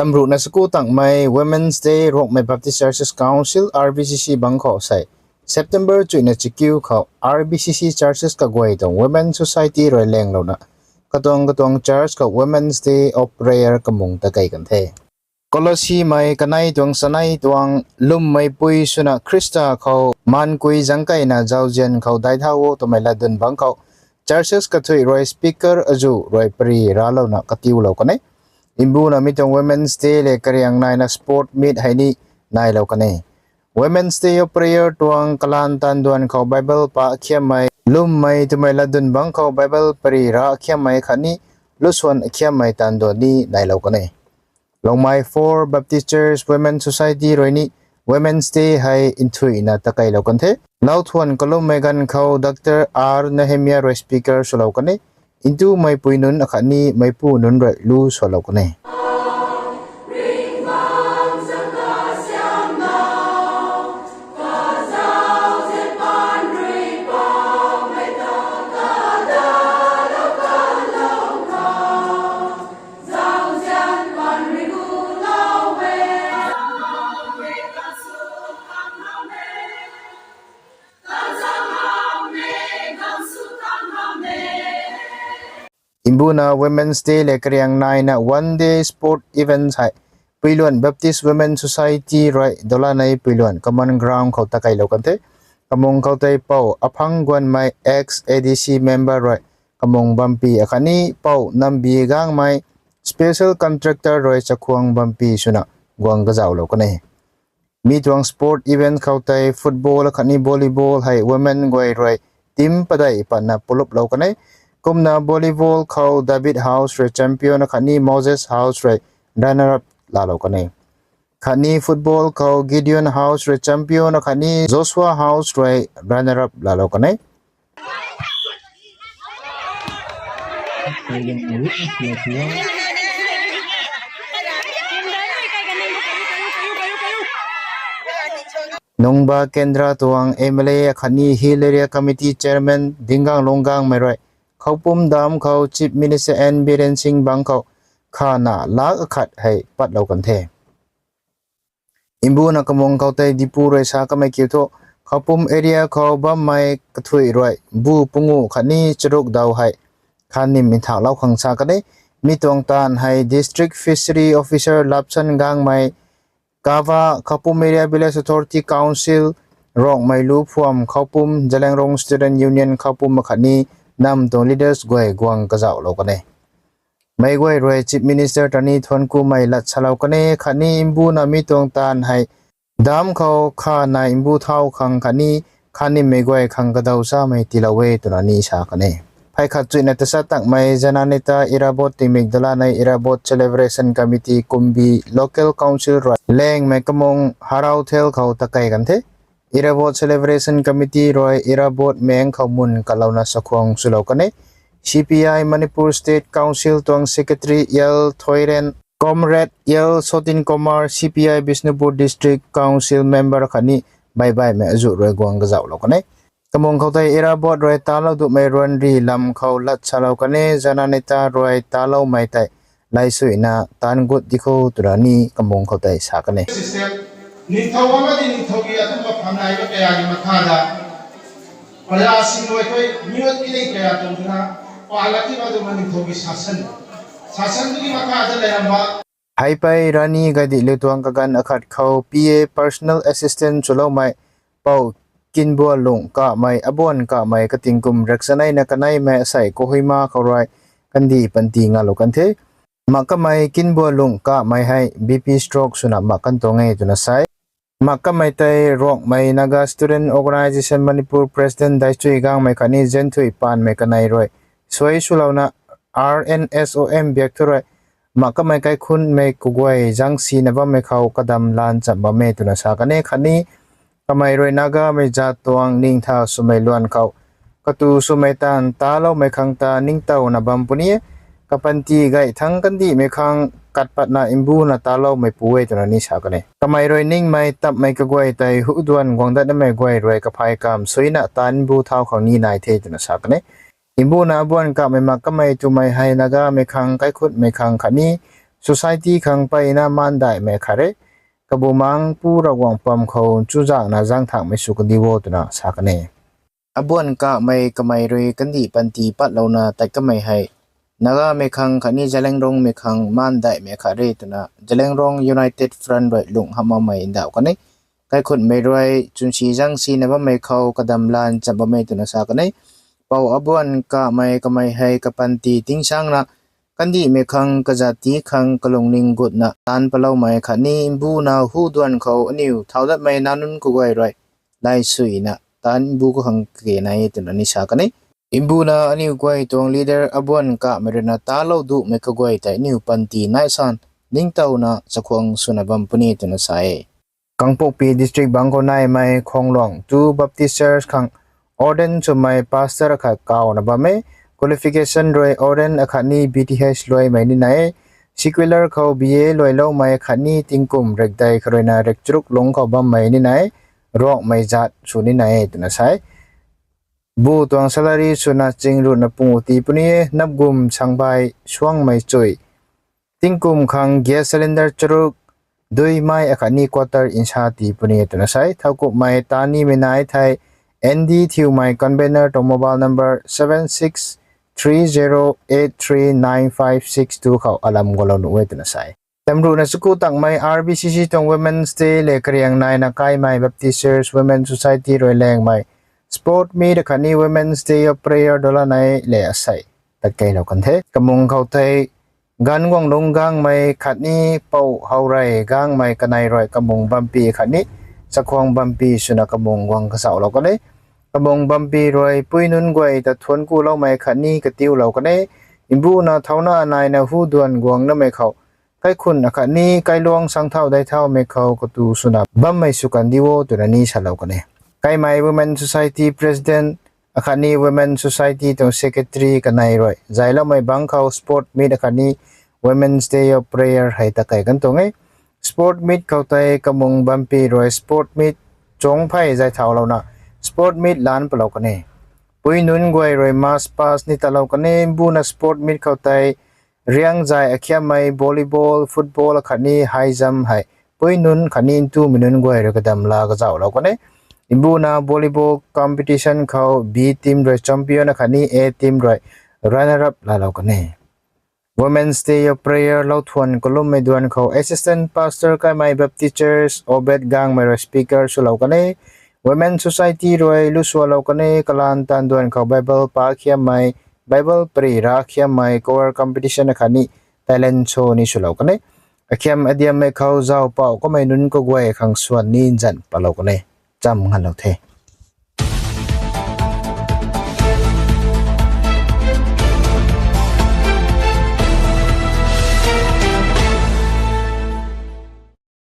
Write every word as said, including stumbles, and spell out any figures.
Amruhna saku tangmei Women's Day Rongmei Baptist Churches Council, R B C C bangc khou sei September chuina chikiu khou R B C C churches kaguay tuang Women Society rui lenglouna katuang katuang church khou Women's Day of Prayer kamung ta kei kan the. Kolosimei kanei tuang chanei tuang, lwmmei pui swna Khrista khou maankui zangkeyna zauzian khou daic thau o twmei latdyn bangc khou churches kathui rui speaker azuh rui pary raclouna katiulou kan e. Mbuna mi tuang Women's Day le kariang naina sport meet hei ni nailou kan e. Women's Day of Prayer tuang kalan taanv duan khou Bible pa khiammei, lwmmei twmei latdyn bangc khou Bible pary ra khiammei khatni lusuan khiammei taanv duan ni nailou kan e. Longmai Four Baptist Church Women Society rui ni Women's Day hei nthuihna takeilou kan the. Lauthuan kalummei ganv khou Dr R Nehemia rui speaker swlou kan e. Ntumei pui nunc akhatni meipu nunc rui lu swlou kan e. Mbuna Women's Day le kariang naina one day sport events hei Puiluan Baptist Women Society rui Dolanei Puiluan Common Ground khou takeilou kan the. Kamung khou tei Pou Aphang Guanmei, ex A D C member rui kamung bampi akhatni Pou Nambi Gangmei, special contractor rui chakhwang bampi swna guang kazauhlou kan e. Mi tuang sport event khou tei football akhatni volleyball hei women guay rui team padeih patna puluplou kan e. Kumna volleyball khou David House rui champion akhatni Moses House rui runner up laalou kan e. Khatni football khou Gideon House rui champion akhatni Joshua House rui runner up laalou kan e. Nungba Kendra tuang M L A akhatni Hill Area Committee Chairman Dingang Lunggangmei rui Khoupum Dam khou Chief Minister N Biren Singh bangc khou khana lakh akhat hei patlou kan the. Mbuna kamung khou tei Diphu rui sa kamei kiu thu, Khoupum area khou bammei kathui rui bu pungu khatni charuk dau hei khanim nthaklou khang sa kan e. Mi tuang taanv hei District Fishery Officer Lapsan Gangmei, Kava, Khoupum Area Village Authority Council, Rongmei Lu Phuam Khoupum, Zeliangrong Student Union Khoupum akhatni nam tuang leaders guay guang kazauhlou kan e. Meic guay rui Chief Minister Tani Thuankumei lat salou kan e khatni mbuna mi tuang taanv hei dam khou khana mbu thau khang khatni khanimei guay khang kadaw samei tiilou e twna ni sa kan e. Phey khat chuina tasa takmei Jananeta Irabot tingmik Dolanei Irabot Celebration Committee kumbi Local Council rui lengmei kamung Harau Thel khou takei kan the. Irabot Celebration Committee rui Irabot meng khou mun kalouna sakhwang swlou kan e. C P I Manipur State Council tuang Secretary L Thoiren, Comrade L Sotin Kumar, C P I Bishnupur District Council Member khatni baibaimei azuh rui guang kazauhlou kan e. Kamung khou tei Irabot rui talou duhmei ruanri lam khou lat salou kan e. Jananeta rui taloumei tei laisuina taanv gut di kho twna ni kamung khou tei sa kan e. Ningthou amadi ningthougi atumba phanaiba kayagi makhada, praja sinrui tei miut kiling kaya tuang twna pala tima twma ningthougi sasan, sasan tiki makhada leiramba Heipei Rani Gaidihlutuang kaganv akhat khou P A personal assistant swloumei Pou Kinbualung Kamei, abuan kamei kating kum raksaneina kaneimei asei Kohima khou rui kandih panty ngalou kan the. Mak kamei Kinbualung Kamei hei B P stroke swna mak kan tuang e twna sa e. Mak kamei tei Rongmei Naga Student Organisation Manipur President Daichui Gangmei khatni Zenthui Panmei kanei rui suai swlouna R N S O M biak thu rui mak kamei kaikhunmei kaguay zangsina bammei khou kadam lan cham bam e twna sa kan e khatni kamei rui Nagamei zat tuang ningtha swmei luan khou katu swmei taanv taloumei khang ta ningtowna bam puni e. Kapanty gay thangc kandihmei khang katpatna mbuna taloumeipu e twna ni sa kan e. Kamei rui ningmei tapmei kaguay tei huduan guang datnamei guay rui kaphay kamv suina taanv mbu thau khang ni nai the twna sa kan e. Mbuna abuan kamei mak kamei twmei hei Nagamei khang, kaikhunmei khang khatni society khang mpeyna maandaihmei khat re. Kabumaengc Pu Ravguangc pam khou chuzaenghna zaengthangmei sw kandi o twna sa kan e. Abuan kahmei kamei rui kandih panty patlouna tat kamei hei Nagamei khang khatni Zeliangrongmei khang maandaihmei khat re twna Zeliangrong United Front rui lungh hamh makmei ndauh kan e. Kaikhunmei rui chwnsi zaeng sina bammei khou kadam laan cham bam e twna sa kan e. Pou Abuan kahmei kamei hei kapanty tingsaengna kandihmei khang, kazatc khang kalungning gutna taanc paloumei khatni mbuna hu duan khou aniw thau datmei nac nunc kaguay rui laysuina taanc mbu khang kage nai e twna ni sa kan e. Mbuna aniw guay tuang leader Abuan kahmei ruina talou duhmei kaguay tei aniw panty nai san ningtowna chakhwang swna bam puni twna sa e. Kangpokpi District bangc khou naimei Khongluang two Baptist Church khang ordain swmei pastor akhat kawna bam e. Qualification rui ordain akhatni B Th luaimei ni nai e. Secular khou B A luailoumei khatni tingkum rekdei kha ruina rekcharuk lungc khou bammei ni nai e. Ruangmei zat sw ni nai e twna sa e. Bu tuang salary swna ching ruhna pungu tii puni e, napgum sangbay suangmei chui, tingkum khang gas cylinder charuk, dui, mei akhatni quarter nsa tii puni e twna sa e. Thowkumhmei tanimei nai thei, N D Thiumei convener tuang mobile number seven six three zero eight three nine five six two khou alam gualou nuh e twna sa e. Tamruhna chaku tangmei R B C C tuang Women's Day le kariang naina Kaimei Baptist Church Women's Society rui laengmei sport meet akhatni Women's Day of Prayer dolanei le asei tatkeilou kan the. Kamung khou tei Ganv Guanglungc Gangmei khatni Pou Howrey Gangmei kanei rui kamung bampi khatni chakhwang bampi swna kamung guang kazauhlou kan e. Kamung bampi rui pui nunc guay ta thuanc kuloumei khatni katiulou kan e. Mbuna thauna naina hu duan guangnamei khou kaikhun akhatni kailuang sangthau deithaumei khou katu swna bammei sw kandi o twna ni salou kan e. Kaimei Women Society President akhatni Women Society tuang Secretary kanei rui zayloumei bangc khou sport meet akhatni Women's Day of Prayer hei tatkei kan tuang e. Sport meet khou tei kamung bampi rui sport meet chuang phey zay thaulouna sport meet lan palou kan e. Pui nunc guay rui march past ni talou kan e. Mbuna sport meet khou tei riangzay akhiammei volleyball, football akhatni high jump hei pui nunc khatni ntumei nunc guay rui kadam la kazauhlou kan e. Mbuna volleyball competition khou B team rui champion akhatni A team rui runner up laalou kan e. Women's Day of Prayer lou thuan kalummei duan khou Assistant Pastor Kaimei Baptist Church Obed Gangmei rui speaker swlou kan e. Women Society rui lusualou kan e. Kalan tan duan khou Bible pa khiammei, Bible pary ra khiammei, choir competition akhatni talent show ni swlou kan e. Akhiam adiammei khou zaupouh kamei nunc kaguay khang swan ni nzan palou kan e. Cham nganlou the.